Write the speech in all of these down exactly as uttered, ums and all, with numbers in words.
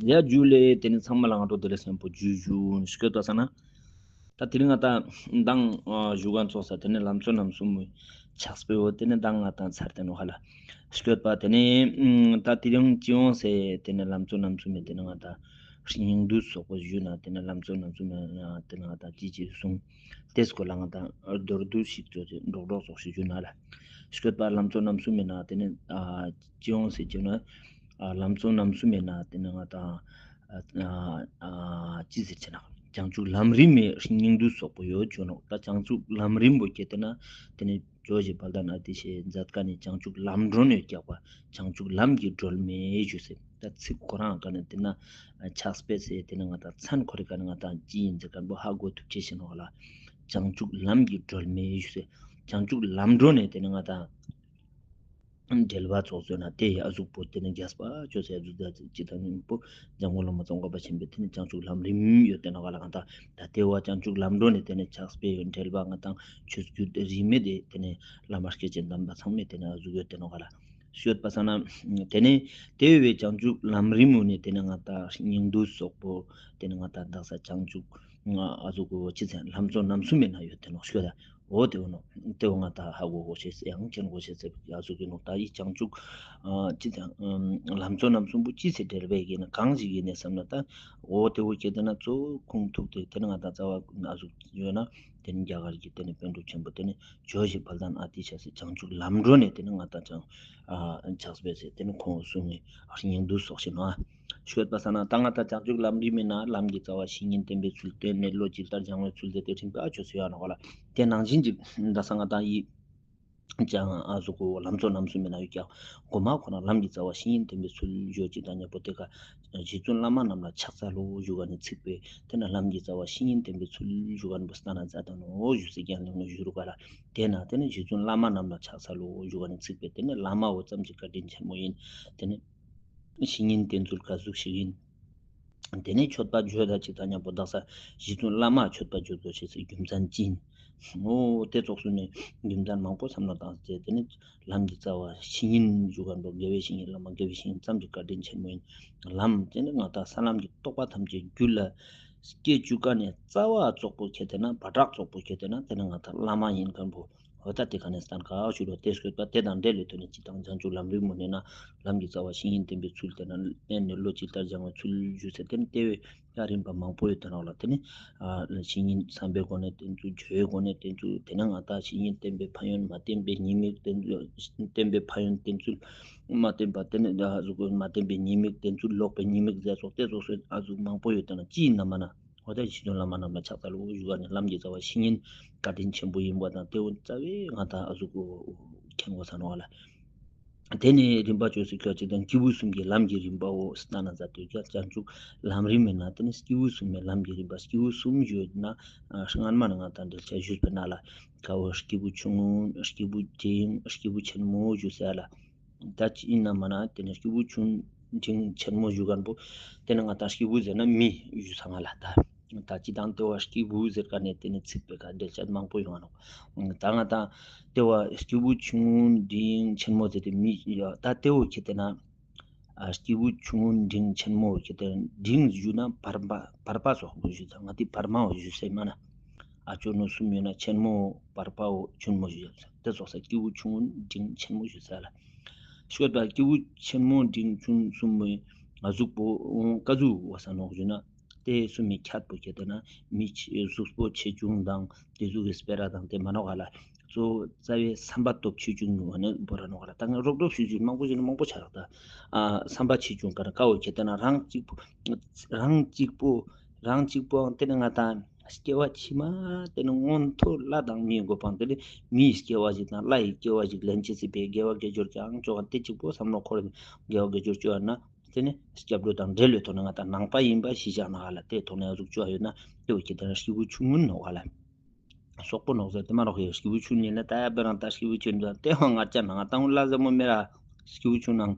ཡ་ཇུ་ལེ། ཏེ་ནེ་ཚང་མ་ལ་སྔ་དྲོ་བདེ་ལེགས་ཤམ་པོ་ཇུ་ཞུ་ཞུ་སྐྱོད་པ་ས་ན། ད་དེ་རིང་ང་ཏང་མདང་ཞུ་གན་ཚོགས་ས་ཏེ་ནེ་ལམ་གཙོ་རྣམ་གསུམ་མི་ཕྱག་དཔེ་བོ་ཏེ་ནེ་མདང་ང་ཏང་ཚར་ཏེ་ནོག་ཧ་ལ་སྐྱོད་པ། ཏེ་ནེ་ད་དེ་རིང་སྤྱི་ཡོངས་སེ་ཏེ་ནེ་ལམ་གཙོ་རྣམ་གསུམ་མི་ཏེ་ནེ་ང་ཏང་སྙིང་བསྡུས་སོགས་པོ་ཞུ་ན་ཏེ་ནེ་ལམ་གཙོ་རྣམ་གསུམ་མི་ན་ཏེ་ནེ་ང་ཏང་ཅི་ཅི་གསུངས་ཏེ་སྐོར་ལ་ང་ཏང་མདོར་བསྡུས་ཤིག་ཏུ་འགྲོགས་འགྲོགས་སོགས་ཤིག་ཞུ་ན་ལ་སྐྱོད་པ། ལམ་གཙོ་རྣམ་གསུམ་མི་ན་ཏེ་ནེ་ཨ་སྤྱི་ཡོངས་སེ་ཞུ་ན་ཨ་ལམ་གཙོ་རྣམ་གསུམ་མི་ན་ཏེ་ནེ་ང་ཏང་ཨ་ཨ་ཅི་ཟེར་ཅེ་ན་བྱང་ཆུབ་ལམ་རིམ་མི་སྙིང་བསྡུས་སོགས་པོ་ཡོད་ཅོ་ནོག། ད་བྱང་ཆུབ་ལམ་རིམ་པོ་ཁྱེར་ཏེ་ན་ཏེ་ནེ་ཇོ་བོ་རྗེ་དཔལ་ལྡན་ཨ་ཏི་ཤའི་མཛད་ཀ་ནེ་བྱང་ཆུབ་ལམ་སྒྲོན་ཡོད་ཀྱག་པ། བྱང་ཆུབ་ལམ་གྱི་སྒྲོན་མེ་ཞུས་སེ་ད་ཚིག་ཁོ་རང་ཀ་ནེ་ཏེ་ནེ་ཕྱག་དཔེ་སེ་ཏེ་ནེ་ང་ཏང་མཚན་ཁོ་རེ་ཀ་ནེ་ང་ཏང་ཅི་ཡིན་ཟེར་ཁན་པོ་ཧ་གོ་ཐུབ་ཅེས་ཤིག་ནོག་ལ། བྱང་ཆུབ་ལམ་གྱི་སྒྲོན་མེ་ཞུས་སེ་བྱང་ཆུབ་ལམ་སྒྲོན་ནེ་ཏེ་ནེ་ང་ཏང་འགྲེལ་པ་ཚོགས་ཟོས་ན་ཏེ་ཨ་ཟུག་པོ་ཏེ་ནེ་རྒྱས་པ་ཅོས་སེ་ཨ་ཟུག་ད་ཅི་ད་ནི་པོ་འཇམ་མགོན་བླ་མ་ཙོང་ཁ་པ་ཆེན་པོའི་ཏེ་ནེ་བྱང་ཆུབ་ལམ་རིམ་ཡོད་ཏེ་ནོག་ལ། ང་ཏང་ད་ཏེ་བོ་བྱང་ཆུབ་ལམ་སྒྲོན་ནེ་ཏེ་ནེ་ཕྱག་དཔེ་ཡོད་འགྲེལ་པ་ང་ཏང་ཆོས་བརྒྱུད་རིས་མེད་དེ་ཏེ་ནེ་བླ་མ་སྐྱེས་ཆེན་དམ་པ་ཚང་མས་ཏེ་ནེ་ཨ་ཟུག་ཡོད་ཏེ་ནོག་ལ་ཞུས་པ་ས་ན། ཏེ་ནེ་ཏེ་བོའི་བྱང་ཆུབ་ལམ་རིམ་མོ་ནེ་ཏེ་ནེ་ང་ཏང་སྙིང་བསྡུས་སོགས་པོ་ཏེ་ནེ་ང་ཏང་དག་ས་བྱང་ཆུབ་ཨ་ཟུག་གོ་ཅི་ཟེར་ལམ་གཙོ་རྣམ་གསུམ་མི་ན་ཡོད་ཏེ་ནོག་ཞུ་ད། འོ་ཏེ་བོ་ནོ། ཏེ་བོ་ང་ཏང་ཧ་གོ་གོས་ཤེས་ཡང་མཁྱེན་གོས་ཤེས་ཟེར་ཡ་ཟུག་གི་ནོ། ད་ཡི་བྱང་ཆུབ་ཨ་ཅི་ཟེར་ལམ་གཙོ་རྣམ་གསུམ་པོ་ཅི་ཟེར་འགྲེལ་པའི་ཡིན་ན་གང་ཞིག་ཡིན་ནས་བསམ་ན་ད་འོ་ཏེ་བོ་ཁྱེར་ཏེ་ན་གཙོ་བོ་ཁུངས་ཐུག་སྟེ་ཏེ་ནེ་ང་ཏང་རྩ་བ་ཨ་ཟུག་ཡོད་ན་ཏེ་ནེ་རྒྱ་གར་གྱི་ཏེ་ནེ་པཎ་གྲུབ་ཆེན་པོ་ཏེ་ནེ་ཇོ་བོ་རྗེ་དཔལ་ལྡན་ཨ་ཏི་ཤ་སི་བྱང་ཆུབ་ལམ་སྒྲོན་ནེ་ཏེ་ནེ་ང་ཏང་ཅང་ཨ་ཕྱག་དཔེ་སེ་ཏེ་ནེ་ཁོང་གསུང་ངི་སྙིང་བསྡུས་སོགས་ཤིག་ནོ། ཞུས་པ་ས་ན་ད་ང་ཏང་བྱང་ཆུབ་ལམ་རིམ་མི་ན་ལམ་གྱི་རྩ་བ་བཤེས་གཉེན་བསྟེན་པའི་ཚུལ། རྟེན་གནས་བློ་ཇི་ལྟར་སྦྱང་བའི་ཚུལ་ཟེར་ཏེ་རིམ་པ་ཅོས་སེ་ཡོད་ནོག་ལ། ཏེ་ནང་བཞིན་གྱི་ད་ས་ང་ཏང་ཡི་ཅང་ཨ་ཟུག་གོ་ལམ་གཙོ་རྣམ་གསུམ་མི་ན་ཡོད་ཀྱག། གོ་མ་ཁོ་ན་ལམ་གྱི་རྩ་བ་བཤེས་གཉེན་བསྟེན་པའི་ཚུལ་ཞུ་ཅིག་དང་ཉམ་པོ་ཏེ་ཀ་རྗེ་བཙུན་བླ་མ་རྣམས་ལ་ཕྱག་འཚལ་ལོ་ཞུ་ག་ནེ་ཚིག་པའི་ཏེ་ནེ་ལམ་གྱི་རྩ་བ་བཤེས་གཉེན་བསྟེན་པའི་ཚུལ་ཞུ་ག་ནེ་བོ་སྟན་ན་མཛད་དང་ནོ་ཞུ་སེ་རྒྱན་ལེན་ནོ་ཞུ་རུ་ག་ལ། ཏེ་ན་ཏེ་ནེ་རྗེ་བཙུན་བླ་མ་རྣམས་ལ་ཕྱག་འཚལ་ལོ་ཞུ་ག་ནེ་ཚིག་པའི་ཏེ་ནེ་བླ་མ་བོ་ཙམ་ཅིག་བཀའ་དྲིན་ཆེན་མོ་ཡིན། ཏེ་ནེ་བཤེས་གཉེན་བསྟེན་ཚུལ་ག་ཟུག་ཞིག་ཡིན། ཏེ་ནེ་མཆོད་པ་བརྗོད་ད་ཅིག་དང་ཉམ་པོ་དག་ས་རྗེ་བཙུན་བླ་མ་མཆོད་པ་བརྗོད་དོ་ཞེས་སི་རྒྱུ་མཚན་ཅི་ཡིན། འོ་ཏེ་ཙོགས་སུ་ནི་རྒྱུ་མཚན་མང་པོ་བསམ་བློ་བཏང་སྟེ་ཏེ་ནེ་ལམ་གྱི་རྩ་བ་བཤེས་གཉེན་ཞུ་ག་ནེ་བོ་དགེ་བའི་བཤེས་གཉེན་བླ་མ་དགེ་བའི་བཤེས་གཉེན་ཙམ་གྱི་བཀའ་དྲིན་ཆེན་མོ་ཡིན། ལམ་ཏེ་ནེ་ང་ཏང་ས་ལམ་གྱི་རྟོགས་པ་ཐམས་ཅད་རྒྱུད་ལ་སྐྱེ་བཅུག་ག་ནེ་རྩ་བ་ཙོགས་པོ་ཁྱེར་ཏེ་ན་བར་ཐག་ཙོགས་པོ་ཁྱེར་ཏེ་ན་ཏེ་ནེ་ང་ཏང་བླ་མ་ཡིན་མཁན་པོ། འོ་ད་ཏེ་ཀ་ནེ་སྟན་ཁ་ཞུ་རོ། ཏེ་སྐྱོད་པ་ཏེ་དང་འབྲེལ་ལེ་ཏེ་ནེ་ཅི་དང་བྱང་ཆུབ་ལམ་རིམ་མོ་ནེ་ན་ལམ་གྱི་རྩ་བ་བཤེས་གཉེན་བསྟེན་པའི་ཚུལ། ཏེ་ན་རྟེན་གནས་བློ་ཇི་ལྟར་སྦྱང་བའི་ཚུལ་ཞུ་སེ་ཏེ་ནེ་ཏེ་བོའི་ཡ་རིམ་པ་མང་པོ་ཡོད་ཏེ་ནོག་ལ། ཏེ་ནེ་ཨ་བཤེས་གཉེན་བསམ་པའི་སྒོ་ནེ་བསྟེན་ཚུལ། སྦྱོར་བའི་སྒོ་ནེ་བསྟེན་ཚུལ། ཏེ་ནེ་ང་ཏང་བཤེས་གཉེན་བསྟེན་པའི་ཕན་ཡོན། མ་བསྟེན་པའི་ཉེས་དམིགས་བསྟེན་ཚུལ། བསྟེན་པའི་ཕན་ཡོན་བསྟེན་ཚུལ། མ་བསྟེན་པ་ཏེ་ནེ་ཨ་ཟུག་མ་བསྟེན་པའི་ཉེས་དམིགས་བསྟེན་ཚུལ། ལོག་པའི་ཉེས་དམིགས་ཟེར་ཙོགས་ཏེ་ཙོགས་སུ་ཨ་ཟུག་མང་པོ་ཡོད་ཏེ་ན་ཅི་ཡིན་ན་མ་ན། འོ་ད་རྗེ་བཙུན་བླ་མ་རྣམས་ལ་ཕྱག་འཚལ་ལོ་ཞུ་ག་ནེ་ལམ་གྱི་རྩ་བ་བཤེས་གཉེན་བཀའ་དྲིན་ཆེན་པོ་ཡིན་པ་དང་ཏེ་བོ་རྩ་བའི་ང་ཏང་ཨ་ཟུག་མཁྱེན་དགོས་ས་ནོག་ལ། ཏེ་ནེ་རིམ་པ་ཅོས་སེ་ཁྱོད་ཅིག་དང་སྐྱེས་བུ་གསུམ་གྱི་ལམ་གྱི་རིམ་པ་བོ་སྟན་ན་མཛད་དེ་ཡོད་ཀྱག། བྱང་ཆུབ་ལམ་རིམ་མི་ན་ཏེ་ནེ་སྐྱེས་བུ་གསུམ་མི་ལམ་གྱི་རིམ་པ་སྐྱེས་བུ་གསུམ་ཞུ་ན་ཨ་སྔན་མ་ནེ་ང་ཏང་འགྲེལ་བཤད་ཞུས་པ་ན་ལ་ཀ་བོ་སྐྱེས་བུ་ཆུང་ངུ་སྐྱེས་བུ་འབྲིང་སྐྱེས་བུ་ཆེན་མོ་ཞུ་སེ་ལ། ད་ཅི་ཡིན་ན་མ་ན་ཏེ་ནེ་སྐྱེས་བུ་ཆུང་འབྲིང་ཆེན་མོ་ཞུ་མཁན་པོ་ཏེ་ནེ་ང་ཏང་སྐྱེས་བུ་ཟེར་ན་མི་ཞུ་ས་ང་ལ་ད། ད་ཅི་དང་ཏེ་བོ་སྐྱེས་བུ་ཟེར་ཀ་ནེ་ཏེ་ནེ་ཚིག་པའི་ཀ་འགྲེལ་བཤད་མང་པོ་ཡོང་ང་ནོག། ད་ང་ཏང་ཏེ་བོ་སྐྱེས་བུ་ཆུང་འབྲིང་ཆེན་མོ་ཟེར་ཏེ་མི་ཡ་ད་ཏེ་བོ་ཁྱེར་ཏེ་ན་ཨ་སྐྱེས་བུ་ཆུང་འབྲིང་ཆེན་མོ་ཁྱེར་ཏེ་ན་འབྲིང་ཞུ་ན་བར་པ་བར་པ་སོགས་པོ་ཞུ་ད་ང་ཏི་བར་མ་བོ་ཞུ་སེ་མ་ན། ཨ་ཅོ་ནོ་གསུམ་ཡོད་ན་ཆེན་མོ་བར་པའོ་ཆུན་མོ་ཞུ་ཡོད་ས། ཏེ་ཙོགས་ས་སྐྱེས་བུ་ཆུང་ངུ་འབྲིང་ཆེན་མོ་ཞུ་ས་ལ། ཤོད་པ་སྐྱེས་བུ་ཆེན་མོ་འབྲིང་ཆུང་གསུམ་མོའི་ང་གཟུགས་པོ་ཀ་ཟུག་བ་ས་ནོག་ཞུ་ན། ཏེ་གསུམ་མི་ཁྱད་པོ་ཁྱེར་ཏེ་ན་མི་ཆེ་གཟུགས་པོ་ཆེ་ཆུང་དང་ཏེ་ཟུག་གི་སྤེ་ར་དང་ཏེ་མ་ནོག་ག་ལ། གཙོ་བོ་རྩ་བའི་བསམ་པ་སྟོབས་ཆེ་ཆུང་གི་བ་ནི་བོ་ར་ནོག་ག་ལ། ད་ང་རོབ་རོབ་ཞུ་ཞུ་མང་པོ་ཞུ་ན་མང་པོ་ཆ་རག་ད། ཨ་བསམ་པ་ཆེ་ཆུང་ག་ར་ཀ་བོ་ཁྱེར་ཏེ་ན་རང་གཅིག་པོ་རང་གཅིག་པོ་རང་གཅིག་པོའང་ཏེ་ནེ་ང་ཏང་སྐྱེ་བ་ཕྱི་མ་ཏེ་ནེ་མངོན་མཐོ་ལྷ་དང་མིའི་གོ་འཕང་ཏེ་ནེ་མིའི་སྐྱེ་བ་ཞིག་དང་ལྷའི་སྐྱེ་བ་ཞིག་ལེན་ཅེས་སི་ཕིའ་དགེ་བ་དགེ་སྦྱོར་ཀྱང་ཅོ་ག་ཏེ་གཅིག་པོ་བསམ་བློ་འཁོར་དགེ་བ་དགེ་སྦྱོར་ཅོ་ཡ་ན་ཏེ་ནེ་སྐྱབས་འགྲོ་དང་འབྲེལ་བའི་ཐོག་ནེ་ང་ཏང་ནང་པ་ཡིན་པ་ཤེས་བྱ་ན་ག་ལ་ཏེ་ཐོག་ནེ་ཡ་ཟུག་ཅོ་ཡ་ཡོད་ན་ཏེ་བོ་ཁྱེར་ཏེ་ན་སྐྱེས་བུ་ཆུང་ངུན་ནོག་ག་ལ། སོག་པོ་ནོག་ཟེར་ཏེ་མ་ནོག་ཡ་སྐྱེས་བུ་ཆུང་ངུན་ལ་ད་ཡ་བེ་རང་ད་སྐྱེས་བུ་ཆུང་ངུན་ཏེ་བ་ང་ཅག་ན་ང་ཏང་ལ་ཟེར་མོ་མེ་ར། སྐྱེས་བུ་ཆུང་ནང་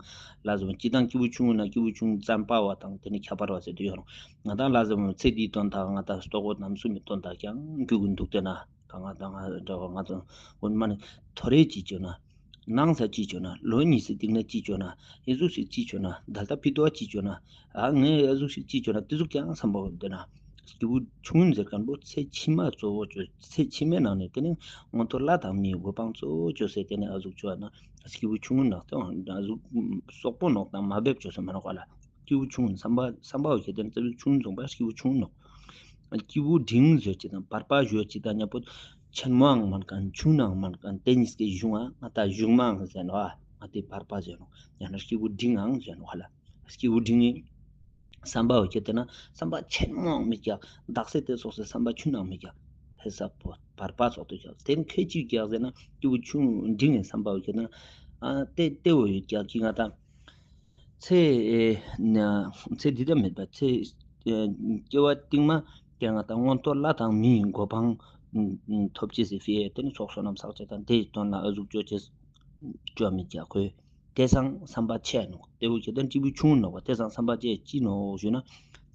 ལ་ཟེར་མོ་ཅི་དང་སྐྱེས་བུ་ཆུང་ངུན་ན་སྐྱེས་བུ་ཆུང་ཙམ་པ་བ་དང་ཏེ་ནེ་ཁྱད་པར་བ་ཟེར་ཏེ་ཡོད་རུང་ང་ཏང་ལ་ཟེར་མོ་ཚེ་འདིའི་དོན་དག་ང་ཏང་ལྟོ་གོས་རྣམ་གསུམ་མི་དོན་དག་ཀྱང་རྒྱུ་གུན་འདུག་ཏེ་ན་ད་ང་ཏང་ང་འདྲ་བ་ང་ཏང་ཀུན་མ་ནེ་ཐོ་རེ་ཅི་ཅོ་ན། ནང་ས་ཅི་ཅོ་ན་ལོ་གཉིས་སི་སྟིང་ན་ཅི་ཅོ་ན་ཨི་ཟུག་ཞིག་ཅི་ཅོ་ན་ད་ལྟ་ཕི་ཏོ་ཅི་ཅོ་ན་ཨ་ངས་ཨི་ཟུག་ཞིག་ཅི་ཅོ་ན་དེ་ཟུག་ཀྱང་བསམ་པ་འོ་དེ་ན་སྐྱེས་བུ་ཆུང་ངུན་ཟེར་མཁན་པོ་ཚེ་ཕྱི་མ་གཙོ་བོ་ཅོ་ཚེ་ཕྱི་མའི་ནང་ནས་དེ་ནས་མངོན་མཐོ་ལྷ་དང་མིའི་གོ་འཕང་གཙོ་བོ་ཅོ་ཟེར་དེ་ནས་ཨ་ཟུག་ཅོ་ན་སྐྱེས་བུ་ཆུང་ངུན་ནག་དེ་ཨ་ཟུག་སོག་པོ་ནོག་དང་མ་འབེབས་ཅོ་ཟེར་མ་ནོག་ག་ལ། སྐྱེས་བུ་ཆུང་ངུན་བསམ་པ་བསམ་པ་འོ་ཁྱེད་དེ་ནས་སྐྱེས་བུ་ཆུང་ངུན་ཟེར་མཁན་པོ་སྐྱེས་བུ་ཆུང་ངུན་ནོག་སྐྱེས་བུ་འབྲིང་ཟེར་ཅིག་དང་བར་པ་ཞུ་ཅིག་དང་མཉམ་པོ་ཆེན་མོའང་མན་མཁན་ཆུང་ངུའང་མན་མཁན་དེ་གཉིས་ཀའི་གཞུང་ང་ང་ད་གཞུང་མའང་ཟེར་ནོག་ཨ་ང་དེ་བར་པ་ཟེར་ནོག་ཡང་ན་སྐྱེས་བུ་འབྲིང་ངང་ཟེར་ནོག་ཧ་ལ། སྐྱེས་བུ་འབྲིང་ངི་བསམ་པ་འོ་ཁྱེད་དེ་ན་བསམ་པ་ཆེན་མོའང་མི་རྒྱག་དག་ས་དེ་ཙོགས་སི་བསམ་པ་ཆུང་ངུའང་མི་རྒྱག་ཧེ་ས་བོ་བར་པ་ཙོགས་དུ་རྒྱག་དེ་ཁྱེད་ཅིག་རྒྱག་ཟེར་ན་སྐྱེས་བུ་ཆུང་འབྲིང་ངི་བསམ་པ་འོ་ཁྱེད་དེ་ན་ཨ་དེ་དེ་འོ་ཡོད་རྒྱག་གི་ང་དང་། ཚེ་ཚེ་འདི་དག་མེད་པ་ཚེ་སྐྱེ་བ་རྟིང་མ་དེ་ང་དང་མངོན་མཐོ་ལྷ་དང་མིའི་གོ་འཕང་ཐོབ་ཅེས་སི་ཕི་ཡ་དེ་ནི་ཚོགས་བསོད་ནམས་བསགས་ཅེས་དང་དེའི་དོན་ལ་ཨ་ཟུག་ཅོ་ཅེས་ཅོ་མི་རྒྱག་གོས་དེ་སང་བསམ་པ་ཆེ་ནོག་དེ་བོ་ཁྱེད་དོན་སྐྱེས་བུ་ཆུང་ངུ་ནོག་པ་དེ་སང་བསམ་པ་ཆེ་ཅི་ནོག་ཞུ་ན་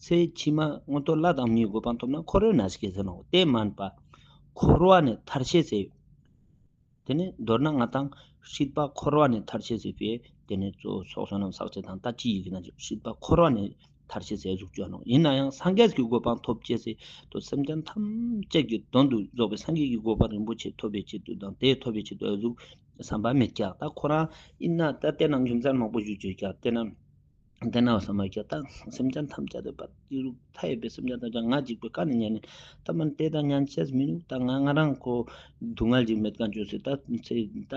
ཚེ་ཕྱི་མ་མངོན་མཐོ་ལྷ་དང་མིའི་གོ་འཕང་ཐོབ་ན་འཁོར་བའི་ནང་སྐྱེ་ཟེར་ནོག་དེ་མན་པ་འཁོར་བ་ནས་ཐར་ཅེས་སི་དེ་ནས་མདོར་ན་ང་དང་སྲིད་པ་འཁོར་བ་ནས་ཐར་ཅེས་སི་ཕི་དེ་ནས་གཙོ་བོ་ཚོགས་བསོད་ནམས་བསགས་ཅེས་དང་ད་ཅི་ཡི་གེ་ན་སྲིད་པ་འཁོར་བ་ནས་ཐར་ཅེས་སི་ཨ་ཟུག་ཅོ་ནོག་ཡིན་ན་ཡང་སངས་རྒྱས་ཀྱི་གོ་འཕང་ཐོབ་ཅེས་སི་དོ་སེམས་ཅན་ཐམས་ཅད་ཀྱི་དོན་དུ་རྫོགས་པའི་སངས་རྒྱས་ཀྱི་གོ་འཕང་རིན་པོ་ཆེ་ཐོབ་པའི་ཆེད་དུ་དང་དེ་ཐོབ་པའི་ཆེད་དུ་ཨ་ཟུག་བསམ་པ་མེད་ཀྱག་ད་ཁོ་རང་ཡིན་ན་ད་དེ་ནང་རྒྱུ་མཚན་མང་པོ་ཞུ་ཅེས་ཀྱག་དེ་ན། དེ་ན་བསམ་མ་ཁྱེད་ད་སེམས་ཅན་ཐམས་ཅད་དེ་པ་ཏི་རུ་མཐའ་ཡས་པའི་སེམས་ཅན་ཐམས་ཅད་ང་འཇིགས་པའི་ཀ་ནས་ཉན་ནས་ད་མན་དེ་ད་ཉན་ཅེས་མི་ནུག་ད་ང་ང་རང་ཁོ་སྡུག་བསྔལ་ཅིག་མེད་མཁན་བཅོས་སེ་ད་ཚེ་ད་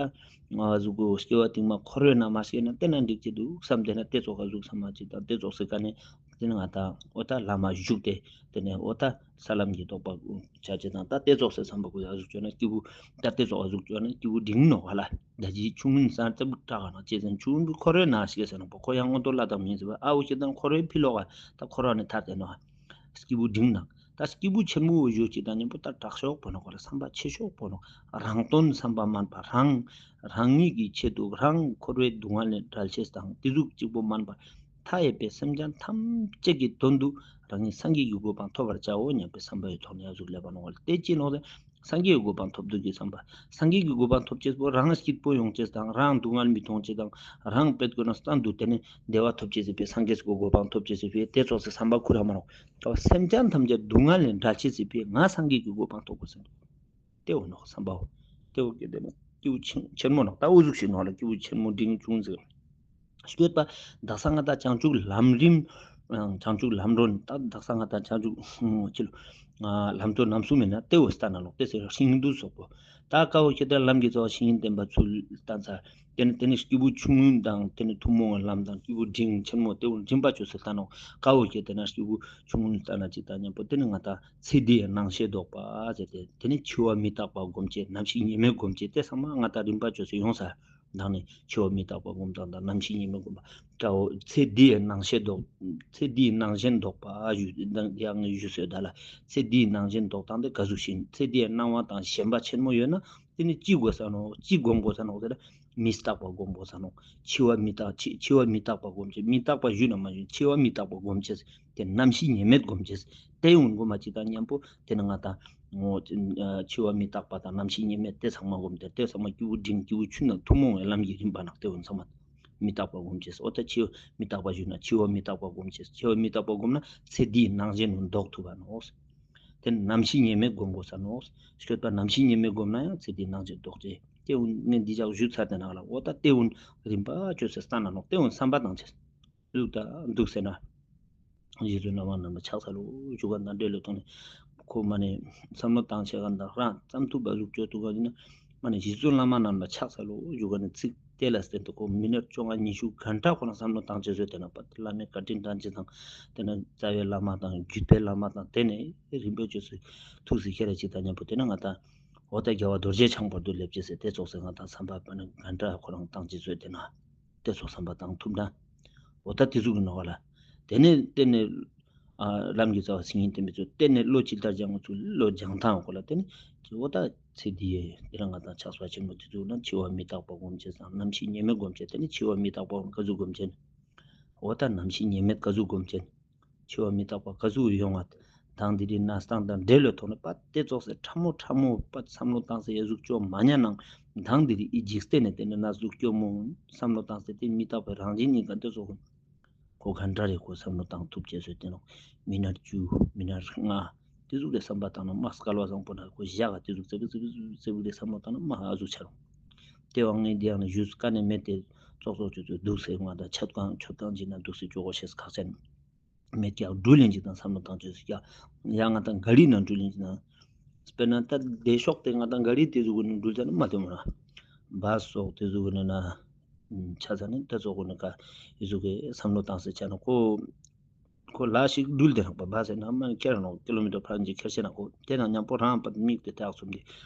ང་གཟུགས་པོ་སྐྱེ་བ་རྟིང་མ་འཁོར་བའི་ནང་མ་སྐྱེས་ན་དེ་ན་འགྲིག་ཅི་འདུག་བསམ་དེ་ན་དེ་ཙོགས་ག་གཟུགས་བསམ་མ་ཅིག་དང་དེ་ཙོགས་སེ་ཀ་ནས་དེ་ན་ང་ད་འོ་ད་ལམ་མ་ཞུགས་ཏེ་དེ་ནས་འོ་ད་ས་ལམ་གྱི་རྟོགས་པ་ཆ་ཅེས་དང་ད་དེ་ཙོགས་སེ་བསམ་པ་གུ་ཡ་གཟུགས་བཅོས་ན་སྐྱེས་བུ་ད་དེ་ཙོགས་ག་གཟུགས་བཅོས་ན་སྐྱེས་བུ་འབྲིང་ནོག་ཧ་ལ། ད་ཅི་ཆུང་ངུན་སང་ཙམ་དྲག་ག་ན་ཅེས་ཟེར་ཆུང་ངུན་འཁོར་བའི་ནང་སྐྱེས་ཟེར་ན་པོ་ཁོ་ཡང་མངོན་མཐོ་ལྷ་དང་མིའི་ཟེར་བ་ཨ་འོ་ཁྱེད་དང་འཁོར་བའི་ཕི་ལོག་ག་ད་འཁོར་བ་ནས་ཐར་ཏེ་ནོག་སྐྱེས་བུ་འབྲིང་ནང་ད་སྐྱེས་བུ་ཆེན་མོ་བོ་ཞུ་ཅིག་དང་མཉམ་པོ་ད་དྲག་ཤོས་པོ་ནོག་ཁོ་ལ་བསམ་པ་ཆེ་ཤོས་པོ་ནོག་རང་དོན་བསམ་པ་མན་པ་རང་རང་ཉིད་ཀྱི་ཆེད་དུ་རང་འཁོར་བའི་སྡུག་བསྔལ་ནས་བྲལ་ཅེས་དང་དེ་ཟུག་གཅིག་པོ་མན་པ་མཐའ་ཡས་པའི་སེམས་ཅན་ཐམས་ཅད་ཀྱི་དོན་དུ་རང་ཉིད་སངས་རྒྱས་ཀྱི་གོ་འཕང་ཐོབ་པར་བྱའོ་སྙམ་པའི་བསམ་པ་ཡི་ཐོག་ནས་ཨ་ཟུག་ལེབ་པ་ནོག་ལ་དེ་ཅི་ནོག་ཟེར། སངས་རྒྱས་ཀྱི་གོ་འཕང་ཐོབ་འདོད་ཀྱི་བསམ་པ། སངས་རྒྱས་ཀྱི་གོ་འཕང་ཐོབ་ཅེས་པོ་རང་སྐྱིད་པོ་ཡོང་ཅེས་དང་རང་སྡུག་བསྔལ་མི་མཐོང་ཅེས་དང་རང་དཔེ་དགོས་ན་སྟན་དུ་དེ་ནས་བདེ་བ་ཐོབ་ཅེས་སི་ཕི་སངས་རྒྱས་ཀྱི་གོ་འཕང་ཐོབ་ཅེས་སི་ཕི་དེ་ཙོགས་སི་བསམ་པ་ཁུར་ར་མ་རོགས། ད་སེམས་ཅན་ཐམས་ཅད་སྡུག་བསྔལ་ལས་བྲལ་ཅེས་སི་ཕི་ང་སངས་རྒྱས་ཀྱི་གོ་འཕང་ཐོབ་དགོས་ཟེར་འདུག་དེ་འོ་ནོག་བསམ་པའོ། དེ་འོ་ཀྱེ་དེ་ནས་སྐྱེས་བུ་ཆེན་ཆེན་མོ་ནོག་ད་འུ་ཟུག་ཞིག་ནོག་ལ་སྐྱེས་བུ་ཆེན་མོ་འབྲིང་ཆུང་ཟེར། སྐྱོད་པ། དག་ས་ང་ད་བྱང་ཆུབ་ལམ་རིམ། བྱང་ཆུབ་ལམ་སྒྲོན་ད་དག་ས་ང་ད་བྱང་ཆུབ་ཅི་ལོ། ལམ་གཙོ་རྣམ་གསུམ་མེད་ན་ཏེ་བོ་སྟན་ན་ལོག་ཏེ་ཟེར་ཤིང་དུ་སོགས་པོ། ད་ཀ་བོ་ཁྱེད་ད་ལམ་གྱི་རྩ་བ་བཤེས་གཉེན་བསྟེན་པ་ཚུལ་སྟན་ཚར། ཏེ་ནེ་ཏེ་ནེ་སྐྱེས་བུ་ཆུང་ངུན་དང་ཏེ་ནེ་ཐུན་མོང་བའི་ལམ་དང་སྐྱེས་བུ་འབྲིང་ཆེན་མོ་ཏེ་བོ་རིམ་པ་ཆོས་སུ་སྟན་ནོག་ཀ་བོ་ཁྱེད་ད་ན་སྐྱེས་བུ་ཆུང་ངུན་སྟན་ན་ཅི་ད་ཉམ་པོ་ཏེ་ནེ་ང་ད་ཚེ་འདིའི་སྣང་ཤས་ལྡོག་པ་ཟེར་ཏེ་ཏེ་ནེ་འཆི་བ་མི་རྟག་པ་སྒོམ་ཅེས་ནམ་ཞིག་ཉེས་མེད་སྒོམ་ཅེས་ཏེ་ཚང་མ་ང་ད་རིམ་པ་ཆོས་སུ་ཡོང་ས། དང་ནི་འཆི་བ་མི་རྟག་པ་སྒོམ་སྟངས་དང་ནམ་ཤི་ཉེས་མེད་སྒོམ་པ། ཀ་བོ་ཚེ་འདིའི་སྣང་ཤས་ལྡོག་ཚེ་འདིའི་སྣང་ཞེན་ལྡོག་པ་ཞུ་ཡང་ཞུ་སོད་ད་ལ། ཚེ་འདིའི་སྣང་ཞེན་ལྡོག་སྟངས་དེ་ག་ཟུག་ཤིན། ཚེ་འདིའི་སྣང་བ་དང་ཞེན་པ་ཆེན་མོ་ཡོད་ན་ཏེ་ནི་ཅི་དགོས་ས་ནོག་ཅི་སྒོམ་དགོས་ས་ནོག་ཟེར་ན་མི་རྟག་པ་སྒོམ་དགོས་ས་ནོག་འཆི་བ་མི་རྟག་འཆི་འཆི་བ་མི་རྟག་པ་སྒོམ་ཅེས་མི་རྟག་པ་ཞུ་ན་མ་ཞུ་འཆི་བ་མི་རྟག་པ་སྒོམ་ཅེས་ཏེ་ནམ་ཤི་ཉེས་མེད་སྒོམ་ཅེས་ཏེ་ཡོང་དགོས་མ་ཅི་དང་ཉམ་པོ་ཏེ་ནི་ང་ད། འོ་འཆི་བ་མི་རྟག་པ་དང་ནམ་ཤི་ཉེས་མེད་ཏེ་ཚང་མ་སྒོམ་སྟེ་ཏེ་ཚང་མ་སྐྱེས་བུ་འབྲིང་སྐྱེས་བུ་ཆུང་ན་ཐུན་མོང་བའི་ལམ་གྱི་རིམ་པ་ནང་ཏེ་བོ་ཚང་མ་མི་རྟག་པ་སྒོམ་ཅེས། འོ་ད་འཆི་བ་མི་རྟག་པ་ཞུ་ན་འཆི་བ་མི་རྟག་པ་སྒོམ་ཅེས། འཆི་བ་མི་རྟག་པ་སྒོམ་ན་ཚེ་འདིའི་སྣང་ཞེན་ལྡོག་ཐུབ་པ་ནོག་ཏེ་ནམ་ཤི་ཉེས་མེད་སྒོམ་དགོས་ས་ནོག་སྐྱོད་པ་ནམ་ཤི་ཉེས་མེད་སྒོམ་ན་ཡང་ཚེ་འདིའི་སྣང་ཞེན་ལྡོག་ཅེས། ཏེ་བོ་ནི་འདི་ཅག་ཞུ་ཚར་ཏེ་ནང་ལ་འོ་ད་ཏེ་བོ་རིམ་པ་ཆོས་སུ་སྟན་ན་ནོག་ཏེ་བོ་བསམ་པ་བཏང་ཅེས། འདུག་ད་འདུག་ཟེར་ན། རྗེ་བཙུན་བླ་མ་རྣམས་ལ་ཕྱག་འཚལ་ལོ་ཞུ་ག་ན་འདྲེ་ལོ་ཐོང་ནས་ཁོ་མ་ནེ་བསམ་བློ་བཏང་ཆེ་ག་ན་རང་ཙམ་ཐུབ་པ་ཟུག་ཅོ་ཐུབ་ག་ན་མ་ནེ་རྗེ་བཙུན་བླ་མ་རྣམས་ལ་ཕྱག་འཚལ་ལོ་ཞུ་ག་ན་ཚིག་དེ་ལ་བརྟེན་ཏེ་ཁོ་མི་ནཊ་བཅོ་ལྔ་ཉི་ཤུ་གན་ཊ་ཁོ་ན་བསམ་བློ་བཏང་ཆེ་ཟོས་ཏེ་ན་པ་བླ་མའི་བཀའ་དྲིན་དྲན་ཅེས་དང་ཏེ་ནེ་རྩ་བའི་བླ་མ་དང་བརྒྱུད་པའི་བླ་མ་དང་ཏེ་ནེ་རིམ་པས་ཆོས་སུ་ཐུགས་སུ་ཁྱེར་ར་ཅིག་དང་ཉམ་པོ་ཏེ་ནེ་ང་ད་འོ་ད་རྒྱལ་བ་རྡོ་རྗེ་འཆང་བར་དུ་སླེབས་ཅེས་ཟེར་ཏེ་ཙོགས་སེ་ང་ད་བསམ་པ་པ་ནེ་གན་ཊ་ཁོ་རང་བཏང་ཆེ་ཟོས་ཏེ་ན། ཏེ་ཙོགས་བསམ་པ་བཏང་ཐུབ་ན། འོ་ད་ཏེ་ཟུག་གི་ནོག་ལ། ཏེ་ནེ་ཏེ་ནེ་ཨ་ལམ་གྱི་རྩ་བ་བཤེས་གཉེན་བསྟེན་པའི་ཚུལ་ཏེ་ནེ་བློ་ཇི་ལྟར་སྦྱང་བའི་ཚུལ་བློ་སྦྱང་སྟངས་འོ་ལ་ཏེ་ནེ་འོ་ད་ཚེ་འདིའི་ཏེ་རང་ང་དང་ཆགས་པ་ཆེན་མོ་ཏེ་ཚུལ་ན་འཆི་བ་མི་རྟག་པ་སྒོམ་ཅེས་དང་ནམ་ཤི་ཉེས་མེད་སྒོམ་ཅེས་ཏེ་ནེ་འཆི་བ་མི་རྟག་པ་ག་ཟུག་སྒོམ་ཅེས། འོ་ད་ནམ་ཤི་ཉེས་མེད་ག་ཟུག་སྒོམ་ཅེས། འཆི་བ་མི་རྟག་པ་ག་ཟུག་ཡོང་ང་། དང་དེ་རིང་གནས་སྟངས་དང་འབྲེལ་ལོ་ཐོག་ནས་པ་དེ་ཙོགས་སེ་ཕྲ་མོ་ཕྲ་མོ་པ་བསམ་བློ་བཏང་སེ་ཡ་ཟུག་ཅོ་མ་ཉན་ནང་། དང་དེ་རིང་ཨི་འཇིག་རྟེན་ནས་དེ་ནས་ན་ཟུག་སྐྱོ་མོ་བསམ་བློ་བཏང་སེ་དེ་མི་རྟག་པའི་རང་བཞིན་ཡིན་ག་དེ་ཙོགས། ཁོ་ག་འདྲ་རེ་ཁོ་བསམ་བློ་བཏང་ཐུབ་ཅེས་སོ་དེ་ནོ། མི་ནར་བཅུ་མི་ནར་ལྔ། དེ་ཟུག་ལས་བསམ་པ་བཏང་ན་མ་སྐལ་བ་བཟང་པོ་ན་ཁོ་བཞག་ག་དེ་ཟུག་ཙེ་བིག་ཙེ་བིག་ཙེ་བིག་ལས་བསམ་བློ་བཏང་ན་མ་ཨ་ཟུག་ཆ་རུང་། དེ་བང་ནས་དེ་ཡང་ནས་ཞུས་ཀ་ནས་མེད་དེ་ཙོག་ཙོག་ཅོ་ཅོ་འདུག་སེ་ང་དང་ཆད་གང་ཆོད་གང་ཅིག་ན་འདུག་སེ་ཅོ་གོ་ཤེས་ཁག་ཅན། མེད་ཀྱག་འགྲུལ་ལེན་ཅིག་དང་བསམ་བློ་བཏང་ཅེས་སུ་ཀྱག་ཡང་ང་དང་ག་རི་ནང་འགྲུལ་ལེན་ཅིག་དང་། དཔེར་ན་ད་དེ་ཤོག་དེ་ང་དང་ག་རི་དེ་ཟུག་གུ་ནི་འགྲུལ་ཚ་ནི་མ་དེ་མོ་ན། བ་སོག་དེ་ཟུག་གུ་ནི་ན། ཆ་ཚ་ནི་དེ་ཙོགས་གུ་ནི་ཀ་ཡི་ཟུག་གི་བསམ་བློ་བཏང་སེ་ཆ་ན་ཁོ། ཁོ་ལ་ཞིག་འགྲུལ་དེ་རང་པ་བ་ཟེར་ན་མ་ཁྱེར་ནོ་ཀི་ལོ་མི་ཊར་ཕར་ཅིག་ཁྱེར་ཤེ་ན་ཁོ་དེ་ན་མཉམ་པོ་རང་པ་མིག་དེ་ཐག་ཚུམ་དེ་